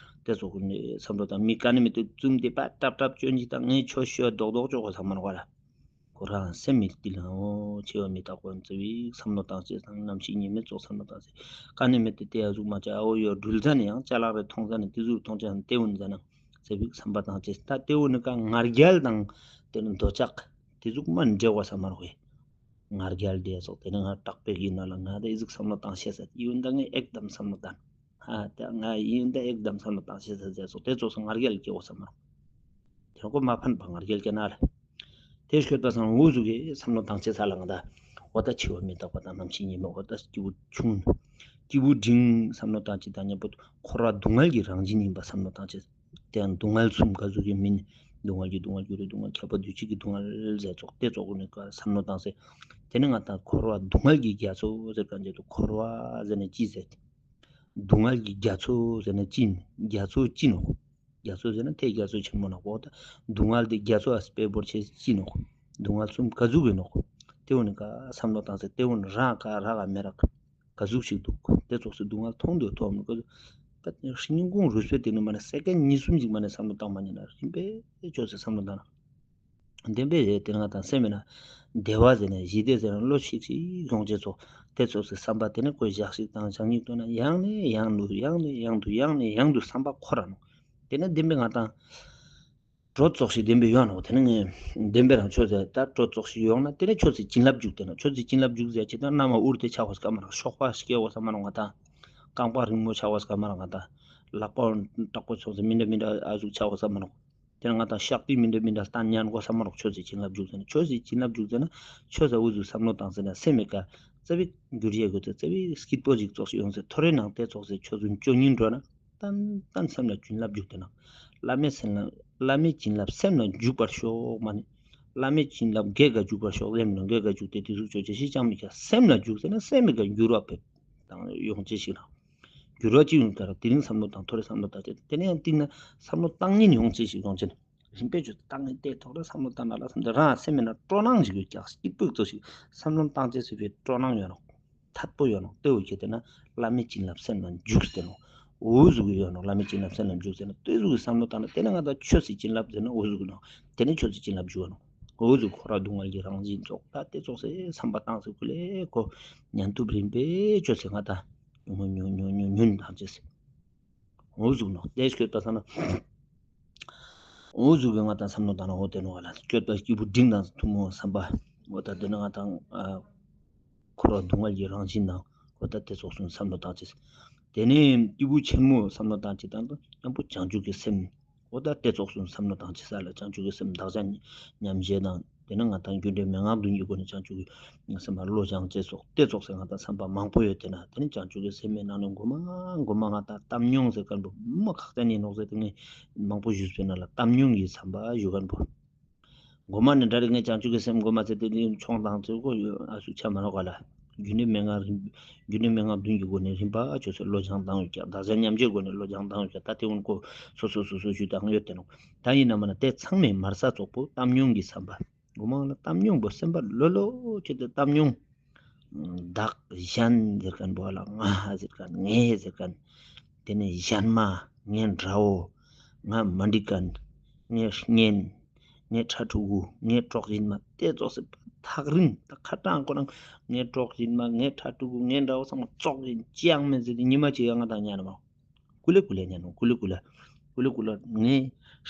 དེ་ཙོགས་གུ་ནི་བསམ་བློ་བཏང་མིག་ཀ་ནི་མི་དེ་ཙུམ་དེ་པ་ཏབ་ཏབ་ཅོན་ཅིག་དང་ངས་ཆོས་ཤོད་རྡོག་རྡོག་ཅོ་གོ་ས་མ་ནོ་ག་ལ། ཁོ་རང་སེམས་མི་སྟེར་ལ་འོ་ཆེ་བ་མི་རྟག་པ་ཙེ་བིག་བསམ་བློ་བཏང་ཅེས་དང་ནམ་ཞིག་ཉི་མའི་ཙོགས་བསམ་བློ་བཏང་ཅེས་ཀ་ནས་མེད་དེ་དེ་ཡ་ཟུག་མ་ཆ་ཨ་འོ་ཡོ་འགྲུལ་ཚ་ནས་ཡང་ཅ་ལག་རེ་མཐོང་ཚ་ནས་དེ་ཟུག་མཐོང་ཅེས་དང་དེ་འུན་ཚ་ན་ཙེ་བིག་བསམ་པ་བཏང་ཅེས་ད་དེ་འུན་ནི་ཀ་ང་རྒྱལ་དང་དེ་ནི་འདོད་ཆགས་དེ་ཟུག་མ་འདྲེ་བ་བསམ་མ་རོགས་ཡེ། ང་རྒྱལ་དེ་ཡ་ཙོགས་དེ་ནི་ང་དྲག་པོའི་ཡིན་ན་ལ་ང་དེ་ཟུག་བསམ་བློ་བཏང་ཤེས་ས་ཡིན་ད་ངས་ཨེག་དམ་བསམ་བློ་བཏང་། ཨ་ད་ང་ཡིན་ད་ཨེག་དམ་བསམ་བློ་བཏང་ཤེས་ས་ཟེར་སོགས་དེ་ཙོགས་སུ་ང་རྒྱལ་སྐྱེ་བོ་བསམ་མ་རུང་། དེ་ཀོ་མ་ཕན་པ་ང་རྒྱལ་སྐྱེ་ན་ལ། དེ་སྐྱོད་པ་སང་འུ་ཟུག་གི་བསམ་བློ་བཏང་ཅེས་ས་ལ་ང་ད། འོ་ད་འཆི་བ་མི་རྟག་པ་དང་ནམ་འཆི་ཉི་མ་འོ་ད་སྐྱེ་བོ་ཆུང་། སྐྱེ་བོ་འབྲིང་བསམ་བློ་བཏང་ཅེས་དང་མཉམ་པོ་འཁོར་བ་སྡུག་བསྔལ་གྱི་རང་བཞིན་ཡིན་པ་བསམ་བློ་བཏང་ཅེས། དེ་ཡང་སྡུག་བསྔལ་གསུམ་ག་ཟུག་གི་མིན། སྡུག་བསྔལ་གྱི་སྡུག་བསྔལ་རྒྱུ་རེ་སྡུག་བསྔལ་ཁྱབ་པ་འདུ་བྱེད་ཀྱི་སྡུག་བསྔལ་ཟེར་ཙོགས་དེ་ཙོགས་གུ་ནི་ཀ་བསམ་བློ་བཏང་སེ། དེ་ནི་ང་ད་འཁོར་བ་སྡུག་བསྔལ་གྱི་རྒྱ་མཚོ་ཟེར་ག་འདྲ་འདུག་འཁོར་བ་ཟེར་ན་ཅི་ཟེར། སྡུག་བསྔལ་གྱི་རྒྱ་མཚོ་ཟེར་ན་ཅི་ཡིན། རྒྱ་མཚོ་ཅི་ནོག་རྒྱ་མཚོ་ཟེར་ན་དེ་རྒྱ་མཚོ་ཆེན་མོ་ནོག་འོ་ད་སྡུག་བསྔལ་དེ་རྒྱ་མཚོ་ཨ་སྤེ་བོར་ཆེ་ཅི་ནོག་སྡུག་བསྔལ་གསུམ་ག་ཟུག་གི་ནོག་དེ་འུ་ནི་ཀ་བསམ་བློ་བཏང་སེ་དེ་འུ་ནི་རང་ཀ་རག་ག་མེ་རག་ག་ཟུག་ཞིག་འདུག་དེ་ཙོགས་སེ་སྡུག་བསྔལ་མཐོང་དུ་ཐོག་མི་ཀ་ཟུག་ཉིན་གུང་རུས་པའི་དེ་ནི་མ་ནི་སེ་ཀན་ཉིས་གསུམ་ཞིག་མ་ནི་བསམ་བློ་བཏང་མ་ཉན་ན་རིམ་པས་ཅོས་སེ་བསམ་བློ་བཏང་ན། བདེན་པའི་རེད་དེ་ང་དང་སེམས་མེད་ན་བདེ་བ་ཟེར་ན་ཞི་བདེ་ཟེར་ན་བློ་ཞིག་ཞིག་ཡོང་ཅེས་ཚོ་དེ་ཙོགས་སེ་བསམ་པ་དེ་ནི་ཁོས་ཞག་ཞིག་དང་ཞག་གཉིས་ཐོན་ན་ཡང་ནས་ཡང་དུ་ཡང་ནས་ཡང་དུ་ཡང་ནས་ཡང་དུ་བསམ་པ་འཁོར་ར་ནོག་དེ་ནི་བདེན་པའི་ང་དང་། གྲོད་ཙོགས་ཤིག་བདེན་པའི་ཡོང་ནོག་དེ་ནི་ངས་བདེན་པའི་རང་ཆོས་ཟེར་ད་གྲོད་ཙོགས་ཤིག་ཡོང་ན་དེ་ནི་ཆོས་སི་བྱིན་རླབས་འཇུག་དེ་ན་ཆོས་སི་བྱིན་རླབས་འཇུག་ཟེར་ཅི་ད་ན་མ་འུར་དེ་ཆགས་བ་སྐམ་ར་ཤོག་པ་སྐྱེ་བ་བསམ་མ་ནོག་ང་དང་། རྐང་པ་རིང་མོ་ཆགས་བ་སྐམ་ར་ང་དང་། ལག་པ་དྲག་པོ་ཚོགས་སེ་མི་འདྲ་མི་འདྲ་ཨ་ཟུག་ཆགས་བ་བསམ་མ་ནོག་དེ་ན་ང་དང་ཤག་པི་མི་འདྲ་མི་འདྲ་སྟན་ཉན་གོ་བསམ་མ་ནོག་ཆོས་སི་བྱིན་རླབས་འཇུག་ཟེར་ན་ཆོས་སི་བྱིན་རླབས་འཇུག་ཟེར་ན་ཆོས་ས་འུ་ཟུག་བསམ་བློ་བཏང་ཟེར་ན་སེམས་མི་དཀའ། རྩ་བའི་འགྱུར་ཡས་དགོས་ཏེ་རྩ་བའི་སྐྱིད་པོ་ཞིག་ཙོགས་ཤིག་ཡོང་ཟེར་ཐོ་རེ་ནང་དེ་ཙོགས་སེ་ཆོས་ཟུན་ཅོ་ཉིན་འགྲོ་ན་ཏན་ཏན་སེམས་ལ་བྱིན་རླབས་འཇུག་དེ་ན། བླ་མའི་སེམས་ལ་བླ་མའི་བྱིན་རླབས་སེམས་ལ་འཇུག་པར་ཤོག་མ་ནི། བླ་མའི་བྱིན་རླབས་སྒེག་ག་འཇུག་པར་ཤོག་ལེམ་ནོ་སྒེག་ག་འཇུག་སྟེ་དེ་ཟུག་ཅོ་ཅེས་ཤིག་ཅང་མི་ཁྱ་སེམས་ལ་འཇུག་ཟེར་ན་སེམས་མི་དཀའ་འགྱུར་བ་ཕེབས་དང་ཡོང་ཅེས་ཤིག་ལ། འགྱུར་བ་ཅི་ཡོང་དེ་ར་དེ་རིང་བསམ་བློ་བཏང་ཐོ་རེ་བསམ་བློ་བཏང་ཅེས་དེ་ནས་ཡང་བཏིང་ན་བསམ་བློ་བཏང་ཉིན་ཡོང་ཅེས་ཤིག་ཡོང་ཅེས་ན། རིམ་པས་ཆོས་བཏང་ངེ་བལྟས་ཐོག་ལ་བསམ་བློ་བཏང་ན་ལ་བསམ་བློ་རང་སེམས་མེད་ན་སྤྲོ་སྣང་ཞིག་ཡོད་ཀྱག་སྐྱིད་པོ་ཞིག་ཚོ་ཞིག་བསམ་བློ་བཏང་ཅེས་ཟེར་བའི་སྤྲོ་སྣང་ཡོད་ནོག་ཐད་པོ་ཡོད་ནོག་དེ་འུ་ཁྱེད་དེ་ན་བླ་མའི་བྱིན་རླབས་སེམས་ལ་འཇུག་སྟེ་ནོག་འུ་ཟུག་གི་ཡོད་ནོག་བླ་མའི་བྱིན་རླབས་སེམས་ལ་འཇུག་སྟེ་ན་དེ་ཟུག་གི་བསམ་བློ་བཏང་ན་དེ་ནི་ང་དང་ཆོས་སི་བྱིན་རླབས་ཟེར་ན་འུ་ཟུག་གི་ནོག་དེ་ནི་ཆོས་སི་བྱིན་རླབས་འཇུག་ནོག་འུ་ཟུག་འཁོར་བ་སྡུག་བསྔལ་གྱི་རང་བཞིན་ཙོགས་ད་དེ་ཙོགས་སེ་བསམ་པ་བཏང་སེ་ཀུ་ལེ་ཁོ་ཉན་ཐུབ་རིམ་པས་ཆོས་སེ་ང་དང་ཉུང་ཉུང་ཉུང་ཉུང་ཉུང་བཏང་ཅེས་སེ། འོ་ཟུག་ནོག་དེ་སྐྱོད་པ་ས་ན། འོ་ཟུག་གི་ང་དང་བསམ་བློ་བཏང་ན་འོ་དེ་ནོག་ག་ལ་སྐྱོད་པ་སྐྱེས་བུ་འབྲིང་དང་ཐུན་མོང་བསམ་པ། འོ་ད་དེ་ནི་ང་དང་ཨ། འཁོར་བ་སྡུག་བསྔལ་གྱི་རང་བཞིན་དང་འོ་ད་དེ་ཙོགས་སུ་བསམ་བློ་བཏང་ཅེས། དེ་ནས་སྐྱེས་བུ་ཆེན་མོ་བསམ་བློ་བཏང་ཅེས་དང་དང་མཉམ་པོ་བྱང་ཆུབ་ཀྱི་སེམས། འོ་ད་དེ་ཙོགས་སུ་བསམ་བློ་བཏང་ཅེས་ས་ལ་བྱང་ཆུབ་ཀྱི་སེམས་བདག་ཅག་ཉམས་བཞེས་དང་། དེ་ནི་ང་དང་རྒྱུ་འབྲས་མན་ངག་བདུན་གྱི་སྒོ་ནས་བྱང་ཆུབ་ཀྱི་སེམས་པ་བློ་སྦྱང་ཅེས་སོགས་དེ་ཙོགས་སེ་ང་དང་བསམ་པ་མང་པོ་ཡོད་དེ་ན་དེ་ནི་བྱང་ཆུབ་ཀྱི་སེམས་མའི་ནང་ནས་མགོ་མ་མགོ་མ་ང་དང་བཏང་སྙོམས་ཟེར་མཁན་པོ་མ་ཁག་ཅན་ཡིན་ནོག་ཟེར་དེ་ངས་མང་པོ་ཞུས་པའི་ནང་ལ་བཏང་སྙོམས་ཀྱི་བསམ་པ་ཞུ་མཁན་པོ། མགོ་མ་ནི་འདྲ་རེ་ངས་བྱང་ཆུབ་ཀྱི་སེམས་མགོ་མ་ཟེར་དེ་དེ་མཆོང་བཏང་ཚེ་ཁོ་ཡོད་ཨ་སུ་ཆ་མ་ནོག་ག་ལ། རྒྱུ་འབྲས་མན་ངག་རིམ་རྒྱུ་འབྲས་མན་ངག་བདུན་གྱི་སྒོ་ནས་རིམ་པ་ཆོས་སུ་བློ་སྦྱང་བཏང་ཡོད་ཀྱང་བདག་ཅག་ཉམས་བཞེས་སྒོ་ནས་བློ་སྦྱང་བཏང་ཡོད་ཀྱང་ད་དེ་ཀུན་ཁོ་སོ་སོ་སོ་སོ་ཞུ་བཏང་ཡོད་དེ་ནོག་ད་ཡིན་ན་མ་ན་དེ་ཚང་མའི་མར་ས་ཙོགས་པོ་བཏང་སྙོམས་ཀྱི་བསམ་པ། མགོ་མ་ལ་བཏང་སྙོམས་པོ་སེམས་པ་ལྷོད་ལྷོད་བྱས་ཏེ་བཏང་སྙོམས། བདག་གཞན་ཟེར་མཁན་པོ་ལ་ང་ཟེར་མཁན་ངས་ཟེར་མཁན། དེ་ནས་གཞན་མ་ངའི་དགྲ་བོ། ང་མ་འགྲིག་མཁན། ངའི་གཉེན། ངའི་ཕྲུ་གུ་ངའི་གྲོགས་ཡིན་མ་དེ་ཙོགས་སེ་ཐག་རིང་ད་ཁ་གྲངས་ཁོ་རང་ངའི་གྲོགས་ཡིན་མ་ངའི་ཕྲུ་གུ་ངའི་དགྲ་བོ་ཚང་མ་ཙོགས་ཡིན་ཅི་ཡང་མེད་ཟེར་ཏེ་ཉི་མ་གཅིག་ཡང་ང་དང་ཉན་མ། ཀུ་ལེ་ཀུ་ལེ་ཉན་ནོག་ཀུ་ལེ་ཀུ་ལེ། ཀུ་ལེ་ཀུ་ལེ་ངའི་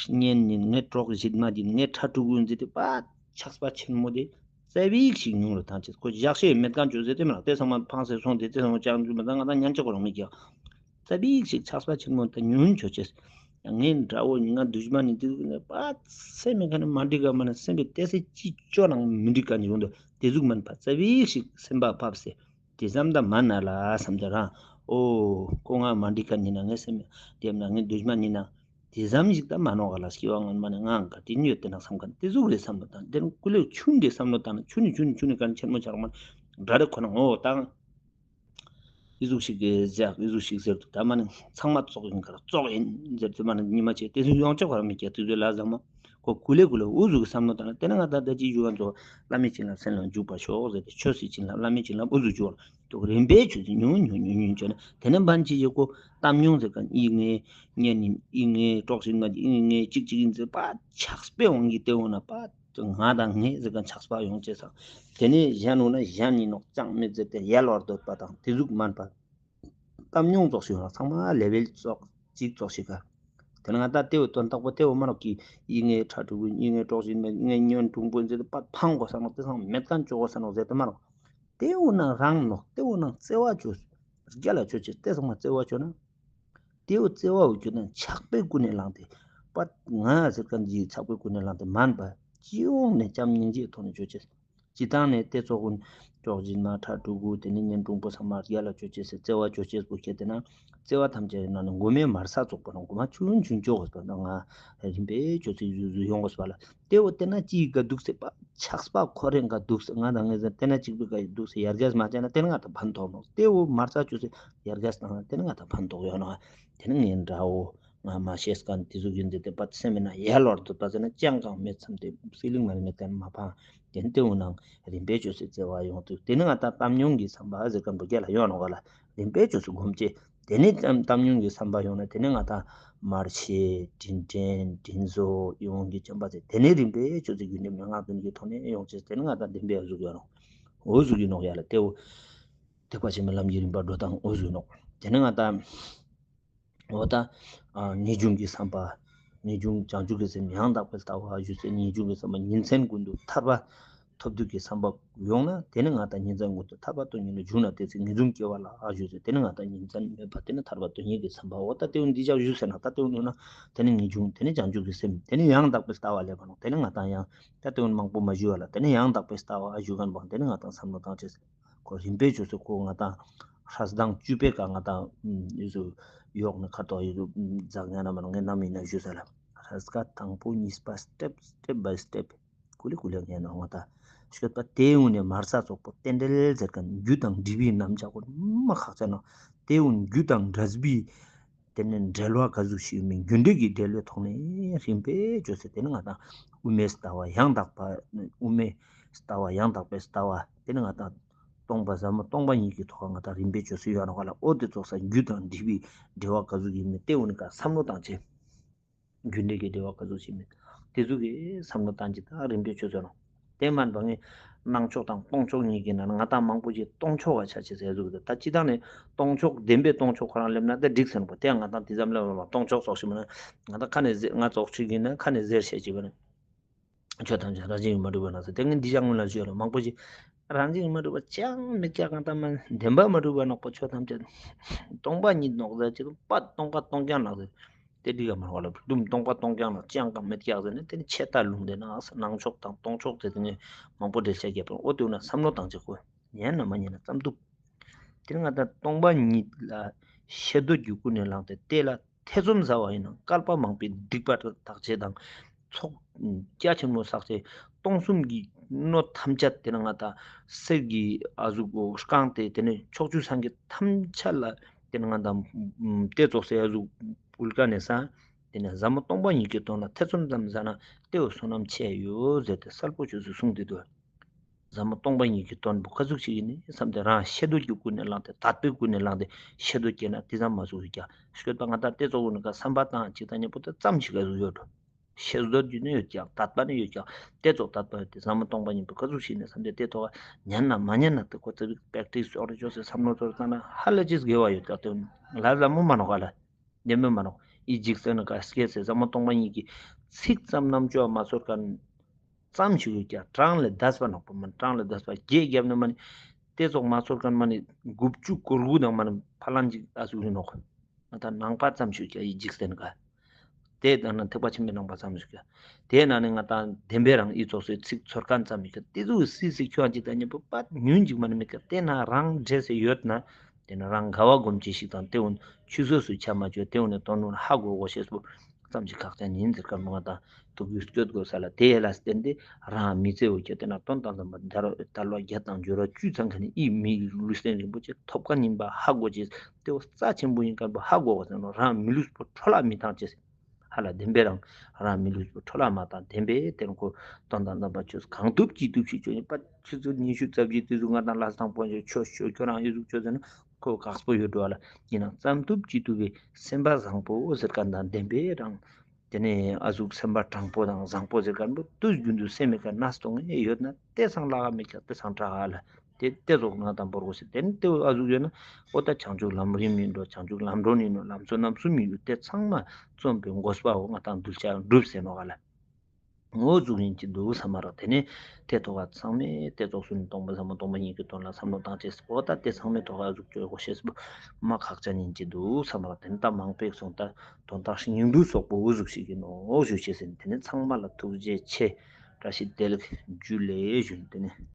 གཉེན་ཡིན་ངའི་གྲོགས་ཡིན་མ་ཡིན་ངའི་ཕྲུ་གུ་ཡིན་ཟེར་ཏེ་པ་ཆགས་པ་ཆེན་མོ་དེ་ ཙ་པིག་ཞིག་ཉུང་རུ་བཏང་ཅེས། ཁོ་ཞག་ཤས་མེད་མཁན་བཅོས་ཟེར་ཏེ་མ་རག། དེ་ཚང་མ་ཕངས་སེ་སོང་སྟེ་དེ་ཚང་མ་ཅང་བཅོས་མ་ད་ང་ད་ཉན་ཅེས་ཁོ་རང་མི་རྒྱག། ཙ་པིག་ཞིག་ཆགས་པ་ཆེན་མོ་ད་ཉུང་བཅོ་ཅེས། ངའི་དགྲ་བོ་ང་དུཤ་མན་ནི་དེ་ཟུག་ནས་པ་སེམས་མི་ཁ་ནས་མ་འགྲིག་ག་མ་ནས་སེམས་པའི་ཏེ་སེ་ཅི་ཅོ་ནང་མི་འགྲིག་ག་ནི་ཡོང་དུ་དེ་ཟུག་མན་པ་ཙ་པིག་ཞིག་སེམས་པ་ཕབ་སེ། དེ་ཙམ་ད་མ་ན་ལ་བསམ་ཏེ་རང་། ཨོ་ཁོ་ང་མ་འགྲིག་ག་ནི་ན་ངའི་སེམས་དེ་ན་ངའི་དུཤ་མན་ནི་ན། དེ་ཙམ་ཞིག་ད་མ་ནོག་ག་ལ་སྐྱེ་བ་སྔོན་མ་ནས་ང་ག་དྲིན་ཡོད་དེ་ན་བསམ་མཁན་དེ་ཟུག་རེད་བསམ་བློ་བཏང་། དེ་རིང་ཀུ་ལེ་ཆུན་དེ་བསམ་བློ་བཏང་ན་ཆུན་ནི་ཆུན་ནི་ཆུན་ནི་ག་ཆེན་མོ་ཆགས་མ་དགྲ་རེ་ཁོ་ན་ངོ་བོ་བཏང་། ཨི་ཟུག་ཞིག་གི་ཟེར་ཨི་ཟུག་ཞིག་ཟེར་དུ་ད་མ་ནི་ཚང་མ་བཙོག་ཡིན་ག་ར་བཙོག་ཡིན་ཟེར་དུ་མ་ནི་ཉི་མ་ཆེ་དེ་ཚོ་ཡོང་ཆོག་ག་ར་མི་སྐྱེ་དེ་ཚོའི་ལ་ཟ་མ་ཁོ་ཀུ་ལེ་ཀུ་ལེ་ཨུ་ཟུག་གི་བསམ་བློ་བཏང་ན་དེ་ན་ང་ད་ད་ཅི་ཞུ་ག་ཚོ་བླ་མའི་བྱིན་རླབས་སེམས་ལ་འཇུག་པར་ཤོག་ཟེར་ཏེ་ཆོས་སི་བྱིན་རླབས་བླ་མའི་བྱིན་རླབས་ཨུ་ཟུག་འཇུག་དུ་རིམ་པས་ཆོས་སི་ཉུང་ཉུང་ཉུང་ཉུང་བྱས་ན་དེ་ནས་བན་ཅི་ཡེ་ཀོ་གཏམ་ཉུང་ཟེར་ག་ཨི་ངའི་གཉེན་ཡིན་ཨི་ངའི་གྲོགས་ཤིག་ང་ཨི་ངའི་གཅིག་གཅིག་ཡིན་ཟེར་པ་ཆགས་པའི་དབང་གིས་དེ་འོ་ན་པ་ང་དང་ངའི་ཟེར་ག་ཆགས་པ་ཡོང་ཅེས་སང་དེ་ནས་གཞན་འོ་ན་གཞན་ཡིན་ནོག་ཅང་མེད་ཟེར་ཏེ་ཡལ་བར་འདོད་པ་དང་དེ་ཟུག་མན་པ། གཏམ་ཉུང་ཙོགས་ཤིག་ཡོང་ན་ཚང་མ་ལེ་ཝལ་ཙོགས་གཅིག་ཙོགས་ཤིག་ག་དེ་ན་ང་ད་དེ་བོ་དོན་དག་པོ་དེ་བོ་མ་རོགས་ཀྱི་ཨི་ངའི་ཕྲུ་གུ་ཨི་ངའི་གྲོགས་ཤིག་ཨི་ངའི་གཉེན་དྲུང་པོ་ཟེར་ཏེ་པ་ཕང་དགོས་ས་ནོག་དེ་སང་མེད་མཁན་བཅོ་དགོས་ས་ནོག་ཟེར་ཏེ་མ་རོགས། དེ་འོ་ན་རང་ནོག་དེ་འོ་ན་བརྩེ་བ་བཅོས། རྒྱལ་ལ་བཅོ་ཅེས་དེ་ཚང་མ་བརྩེ་བ་བཅོ་ན། དེ་འོ་བརྩེ་བ་བཅོ་ན་ཆགས་པའི་ཀུན་ནས་བསླངས་ཏེ། པ་ང་ཟེར་མཁན་གྱི་ཆགས་པའི་ཀུན་ནས་བསླངས་ཏེ་མན་པ། སྤྱི་ཡོངས་ནས་བྱམས་སྙིང་རྗེའི་ཐོག་ནས་བཅོ་ཅེས། སྤྱི་བཏང་ནས་དེ་ཚོགས་ཀུན་གྲོགས་སྦྱིན་མ་ཕྲུ་གུ་དེ་ནས་གཉེན་དྲུང་པོ་ཚང་མ་རྒྱལ་ལ་བཅོ་ཅེས་སེ་བརྩེ་བ་བཅོ་ཅེས་པོ་ཁྱེད་དེ་ན། བརྩེ་བ་ཐམས་ཅད་ནང་ནས་མགོ་མའི་མར་ས་ཙོགས་པོ་ནང་མགོ་མ་ཆུན་ཆུན་བཅོ་དགོས་པ་ན་ང་རིམ་པས་བཅོ་ཚིག་ཡུ་ཡོང་དགོས་པ་ལ། དེ་འོ་དེ་ན་ཅི་ག་འདུག་སེ་པ་ཆགས་པ་ཁོ་རེ་འགའ་འདུག་སེ་ང་དང་ངས་ཟེར་དེ་ན་གཅིག་པུ་ག་འདུག་སེ་ཡར་རྒྱས་མ་བྱས་ན་དེ་ན་ང་དང་ཕན་ཐོགས་ནོག་དེ་འོ་མར་ས་བཅོས་སེ་ཡར་རྒྱས་བཏང་ན་དེ་ན་ང་དང་ཕན་ཐོགས་ཡོད་ནོག་དེ་ན་ངའི་འདྲ་བོ་ང་མ་ཤེས་མཁན་དེ་ཟུག་ཡིན་ཏེ་དེ་པ་སེམས་མེད་ན་ཡལ་བར་འདོད་པ་ཟེར་ན་ཅང་གང་མེད་བསམ་སྟེ་སི་ལིང་མ་ནི་མེད་མཁན་མ་ཕང་དེ་ན་དེ་འོ་ནང་རིམ་པས་བཅོས་སེ་བརྩེ་བ་ཡོང་དུས་དེ་ན་ང་དང་གཏམ་ཉུང་གི་བསམ་པ་ཟེར་མཁན་པོ་རྒྱལ་ལ་ཡོད་ནོག་ག་ལ་རིམ་པས་བཅོས་སེ་སྒོམ་ཅེས། དེ་ནས་ཙམ་གཏམ་ཉུང་གི་བསམ་པ་ཡོང་ན་དེ་ནས་ང་དང་མར་ཆེ་དྲིན་དྲན་དྲིན་གཟོ་ཡོང་གི་བྱམས་པ་ཚེ་དེ་ནས་རིམ་པས་ཆོས་ཚིག་རྒྱུན་འབྲེལ་མན་ངག་བདུན་གྱི་ཐོག་ནས་ཡོང་ཅེས་དེ་ནས་ང་དང་བདེན་པའི་འོ་ཟུག་ཡོད་ནོག་འོ་ཟུག་ཡིན་ནོག་ཡ་ལ་དེ་འོ་ཐེག་པ་ཆེན་པོའི་ལམ་གྱི་རིམ་པ་འགྲོ་སྟངས་འོ་ཟུག་ཡིན་ནོག་དེ་ནས་ང་དང་འོ་ད་ངེས་འབྱུང་གི་བསམ་པ་ངེས་འབྱུང་བྱང་ཆུབ་ཀྱི་སེམས་ཡང་དག་པའི་ལྟ་བ་ཞུ་ཚེ་ངེས་འབྱུང་གི་བསམ་པ་ཉིན་མཚན་ཀུན་ཏུ་ཐར་པ་ཐོབ་འདོད་ཀྱི་བསམ་པ་ཡོང་ན་དེ་ནི་ང་དང་ཉིན་མཚན་ཀུན་ཏུ་ཐར་པ་དོན་གཉེར་ལ་འཇུག་ན་དེ་ཚེ་ངེས་འབྱུང་སྐྱེ་བ་ལ་ཨ་ཞུ་ཚེ་དེ་ནི་ང་དང་ཉིན་མཚན་མེད་པ་དེ་ནི་ཐར་པ་དོན་གཉེར་གྱི་བསམ་པ་འོ་ད་དེ་འོ་འདི་ཅག་ཞུ་ཟེར་ན་ད་དེ་འོ་ནོ་ན་དེ་ནི་ངེས་འབྱུང་དེ་ནི་བྱང་ཆུབ་ཀྱི་སེམས་དེ་ནི་ཡང་དག་པའི་ལྟ་བ་ལེབ་པ་ནོག་དེ་ནི་ང་དང་ཡང་ད་དེ་འོ་མང་པོ་མ་ཞུ་བ་ལ་དེ་ནི་ཡང་དག་པའི་ལྟ་བ་ཨ་ཞུ་མཁན་པོ་དེ་ནི་ང་དང་བསམ་བློ་བཏང་ཅེས་ཁོ་རིམ་པས་བཅོས་སེ་ཁོ་ང་དང་ཧྲ་སྡང་བཅུ་པའི་ཀ་ང་དང་ཡོད་ཟུ་ཡོག་ནི་ཁ་ཐོག་ཡོད་ཟུ་འཛག་ཉན་ན་མ་ནོག་ངས་ནམ་ཡིན་ན་ཞུ་ཟེར་ལ་ཧྲ་སྐད་དང་པོ་གཉིས་པ་step step by step ཀུ་ལེ་ཀུ་ལེ་ངས་ནོ་ང་ད་ཤོད་པ་དེ་འུ་ནས་མར་ས་ཙོགས་པོ་རྟེན་འབྲེལ་ཟེར་མཁན་རྒྱུ་དང་འབྲས་བུའི་རྣམ་གཞག་ཀུན་མ་ཁག་ཆ་ནོ། དེ་འུ་རྒྱུ་དང་འབྲས་བུའི་དེ་ནས་འབྲེལ་བ་ག་ཟུག་ཞིག་ཡོད་མིན་རྒྱུ་འབྲས་ཀྱི་འབྲེལ་བའི་ཐོག་ནས་རིམ་པས་བཅོས་སེ་དེ་ནི་ང་དང་དབུ་མའི་ལྟ་བ་ཡང་དག་པ་དབུ་མའི་ལྟ་བ་ཡང་དག་པའི་ལྟ་བ་དེ་ནི་ང་དང་སྟོང་པ་ཟབ་མོ་སྟོང་པ་ཉིད་ཀྱི་ཐོག་ང་དང་རིམ་པས་བཅོས་སེ་ཡོད་ནོ་ག་ལ་འོ་དེ་ཙོགས་ས་རྒྱུ་དང་འབྲས་བུའི་འབྲེལ་བ་ག་ཟུག་ཡིན་མིན་དེ་འུ་ནི་ཀ་བསམ་བློ་བཏང་ཆེ། རྒྱུ་འབྲས་ཀྱི་འབྲེལ་བ་ག་ཟུག་ཞིག་མེད། དེ་ཟུག་གི་བསམ་བློ་བཏང་ཅིག་དང་རིམ་གྲོ་ཆོས་ཚོད་རང་། དེ་མན་པ་ངས་སྣང་ཕྱོགས་དང་སྟོང་ཕྱོགས་གཉིས་ཀྱི་ནང་ང་དང་མང་པོ་ཞིག་སྟོང་ཕྱོགས་ཀ་ཆ་ཆེ་ཟེར་ཟུག་དེ་ད་ཅི་དང་ནས་སྟོང་ཕྱོགས་བདེན་པའི་སྟོང་ཕྱོགས་ཁོ་རང་སླེབས་ན་དེ་འགྲིག་ཟེར་ནོ་པ་དེ་ང་དང་དེ་ཙམ་སླེབས་ལ་སྟོང་ཕྱོགས་སོགས་ཞིག་མིན་ན་ང་དང་ཁ་ནས་ཟེ་ང་ཙོགས་ཤིག་ཡིན་ན་ཁ་ནས་ཟེར་བཤད་ཅིག་པ་ནི། ཆོས་ཐམས་ཅད་རང་བཞིན་གྱིས་མ་གྲུབ་པ་ནོག་ཟེར་དེ་ངས་འདི་ཅག་སྔོན་ལ་ཞུས་ལ་མང་པོ་ཞིག་རང་བཞིན་གྱིས་མ་གྲུབ་པ་ཅང་མི་སྐྱག་གང་ལྟར་མ་བདེན་པ་མ་གྲུབ་པ་ནོག་པ་ཆོས་ཐམས་ཅད་སྟོང་པ་ཉིད་ནོག་ཟེར་ཅི་དང་པ་སྟོང་པ་སྟོང་རྐྱང་ནོག་ཟེར་དེ་འགྲིག་ག་མ་རོགས་ལ་བུ་དུམ་སྟོང་པ་སྟོང་རྐྱང་ནོག་ཅང་གང་མི་སྐྱག་ཟེར་ནས་དེ་ནི་ཆད་ལྟ་ལུང་དེ་ན་སྣང་ཕྱོགས་དང་སྟོང་ཕྱོགས་དེ་དེ་ངས་མང་པོ་འགྲེལ་བཤད་བརྒྱབ་པ་འོ་དེ་ན་བསམ་བློ་བཏང་ཅིག་གོ་ཉན་ན་མ་ཉན་ན་ཙམ་འདུག་དེ་ནི་ང་དང་སྟོང་པ་ཉིད་ལ་ཤེས་འདོད་ཀྱི་ཀུན་ནས་བསླངས་ཏེ་དེ་ལ་ཐེ་ཚོམ་ཟ་བ་ཡིན་ན་བསྐལ་པ་མང་པོའི་སྡིག་པ་དག་བྱེད་དང་ཚོགས་རྒྱ་ཆེན་མོ་བསགས་བྱས་སྟོང་གསུམ་གྱི་གནོད་ཐམས་ཅད་དེ་ནི་ང་དང་གསེར་གྱི་ཨ་ཟུག་གོ་བཀང་སྟེ་དེ་ནི་ཕྱོགས་བཅུའི་སངས་རྒྱས་ཐམས་ཅད་ལ་དེ་ནི་ང་དང་དེ་ཙོགས་སེ་ཨ་ཟུག་ཕུལ་ཀ་ནས་ས་དེ་ནི་ཟབ་མོ་སྟོང་པ་ཉིད་ཀྱི་དོན་ལ་ཐེ་ཚོམ་ཙམ་ཟ་ན་དེ་བོ་བསོད་ནམས་ཆེ་ཡོད་ཟེར་ཏེ་གསལ་པོ་ཆོས་སུ་གསུངས་ཏེ་འདུག་ཟབ་མོ་སྟོང་པ་ཉིད་ཀྱི་དོན་པོ་ག་ཟུག་ཞིག་ཡིན་ནི་བསམ་སྟེ་རང་ཤེས་འདོད་ཀྱི་ཀུན་ནས་བསླངས་ཏེ་དད་པའི་ཀུན་ནས་བསླངས་ཏེ་ཤེས་འདོད་སྐྱེས་ན་དེ་ཙམ་མ་ཟུག་ཡོད་ཀྱང་ཤོད་པ་ང་དང་དེ་ཙོགས་ཀུན་ནི་ཀ་བསམ་པ་བཏང་ཅིག་དང་མཉམ་པོ་དེ་ཙམ་ཞིག་ག་ཟུག་ཡོད་འགྲོ། ཤེས་འདོད་ཀྱི་ནི་ཡོད་ཀྱང་དད་པ་ནི་ཡོད་ཀྱང་དེ་ཙོགས་དད་པ་ཡོད་དེ་ཟབ་མོ་སྟོང་པ་ཉིད་པོ་ག་ཟུག་ཞིག་ནི་བསམ་སྟེ་དེ་ཐོག་ཉན་ན་མ་ཉན་ན་དེ་ཁོ་ཚ་བིག་པེག་ཏིས་ཙོགས་རེ་ཅོག་སེ་བསམ་བློ་ཙོགས་བཏང་ན་ཧ་ལས་ཅིག་དགེ་བ་ཡོད་ཀྱང་དེ་ལ་ཟབ་མོ་མ་ནོག་ག་ལ། བདེན་པ་མ་ནོག་ཨི་འཇིག་རྟེན་ནི་ཀ་སྐྱེས་སེ་ཟབ་མོ་སྟོང་པ་ཉིད་ཀྱི་ཚིག་ཙམ་རྣམ་དཔྱོད་མ་ཚོར་མཁན། ཙམ་ཞིག་ཡོད་ཀྱག། གྲངས་ལས་འདས་པ་ནོག་པ་མ་ནི་གྲངས་ལས་འདས་པ་བརྒྱད་བརྒྱབ་ན་མ་ནི་དེ་ཙོགས་མ་ཚོར་མཁན་མ་ནི་དགུ་བཅུ་གོ་དགུ་དང་མ་ནི་ཕ་ལན་ཅིག་ཨ་ཟུག་ཡིན་ནོག། ང་ད་ནང་པ་ཙམ་ཞིག་ཀྱག་ཡི་འཇིག་རྟེན་ག། དེ་ལྟར་ན་ཐེག་པ་ཆེན་པོའི་ནང་པ་ཙམ་ཞིག་ཀྱག། དེ་ན་ནི་ང་ད་བདེན་པའི་རང་ཨི་ཙོགས་སི་ཚིག་ཚོར་མཁན་ཙམ་ཞིག་ཀྱག། དེ་ཚོ་སི་སི་ཁྱོད་ཅིག་ད་ཉེ་པོ་པ་ཉུན་ཅིག་མ་ནི་མེད་ཀྱག། དེ་ན་རང་འདྲེས་སེ་ཡོད་ན་དེ་ན་རང་དགའ་བ་སྒོམ་ཅེས་ཤིག་དང་དེ་འུན་ཆུད་ཟོས་སུ་ཆ་མ་བཅོས། དེ་འུན་ནི་དོན་ནོར་ཧ་གོ་གོ་ཤེས་པོ་ཙམ་ཞིག་ཁག་ཅན་ཡིན་ཟེར་མཁན་པོ་ང་ད་ཐུགས་རྒྱུས་སྐྱོད་དགོས་ས་ལ། དེ་ཡ་ལ་བརྟེན་ཏེ་རང་མི་ཚེ་འོ་ཁྱེད་དེ་ན་དོན་དམ་པ་དལ་བ་བརྒྱད་དང་འབྱོར་བ་བཅུ་ཚང་མཁན་ནི་ཨི་མི་ལུས་རྟེན་རིན་པོ་ཆེ་ཐོབ་མཁན་ཡིན་པ་ཧ་གོ་ཅེས། དེ་བོ་རྩ་ཆེན་པོ་ཡིན་མཁན་པོ་ཧ་གོ་བ་ཟེར་ནོ། རང་མི་ལུས་པོ་འཕྲོ་བརླག་མི་བཏང་ཅེས། ཧ་ལ་བདེན་པའི་རང་རང་མི་ལུས་པོ་འཕྲོ་བརླག་མ་བཏང་བདེན་པའི་དེ་ཁོ་དོན་དམ་པ་ཆོས་གང་ཐུབ་ཅི་ཐུབ་ཤིག་ཆོས་ཡིན་པ། ཆུ་ཚོད་ཉི་ཤུ་རྩ་བཞི་དུས་སུ་ང་དང་ལ་སང་པོ་ཆོས་ཆོས་ཆོས་ཁྱོད་རང་ཡོད་ཟུག་ཆོས་ཟེར་ན་ཁོ་དཀགས་པོ་ཡོད་འགྲོ་བ་ལ། ཡིན་ནའང་ཙམ་ཐུབ་ཅི་ཐུབ་པའི་སེམས་པ་བཟང་པོ་ཟེར་མཁན་དང་བདེན་པའི་རང་དེ་ནས་ཨ་ཟུག་སེམས་པ་དྲང་པོ་དང་བཟང་པོ་ཟེར་མཁན་པོ་དུས་རྒྱུན་དུ་སེམས་མི་དཀར་ན་སྟོང་ངེ་ཡོད་ན་དེ་སང་ལ་ག་མི་ཁྱག་དེ་སང་དྲག་ག་ལ། དེ་དེ་ཚོགས་ང་དང་བོར་དགོས་ཤེས། དེ་ནི་དེ་ཨ་ཟུག་ཡོད་ན་ཨོ་ད་བྱང་ཆུབ་ལམ་རིམ་ཡིན་འགྲོ། བྱང་ཆུབ་ལམ་སྒྲོན་ཡིན་འགྲོ། ལམ་གཙོ་རྣམ་གསུམ་ཡིན་འགྲོ། དེ་ཚང་མ་རྩོམ་པའི་དགོས་པའོ་ང་དང་གདུལ་བྱ་འགྲུབ་ཟེར་ནོ་ག་ལ། འོ་ཟུག་ཡིན་གྱི་འདུག་བསམ་མ་རག། དེ་ནས་དེ་ཐོག་ཚང་མས་དེ་ཚོགས་སུ་ནི་སྟོང་པ་ཟབ་མོ་སྟོང་པ་ཉིད་ཀྱི་དོན་ལ་བསམ་བློ་བཏང་ཅེས། ཨོ་ད་དེ་ཚང་མས་ཐོག་ཨ་ཟུག་བཅོས་དགོས་ཤེས་པོ་མ་ཁག་ཅན་ཡིན་གྱི་འདུག་བསམ་མ་རག། དེ་ནི་ད་མང་པོས་གསུངས་ད་དོན་དག་ཞིག་སྙིང་པོའི་སོག་པོ་འུ་ཟུག་ཞིག་ཡིན་ནོ་ཞུ་ཤེས་ཟིན། དེ་ནས་ཚང་མ་ལ་ཐུགས་རྗེ་ཆེ། བཀྲ་ཤིས་བདེ་ལེགས། ཇུ་ལེ་ཞུ། དེ་ནས།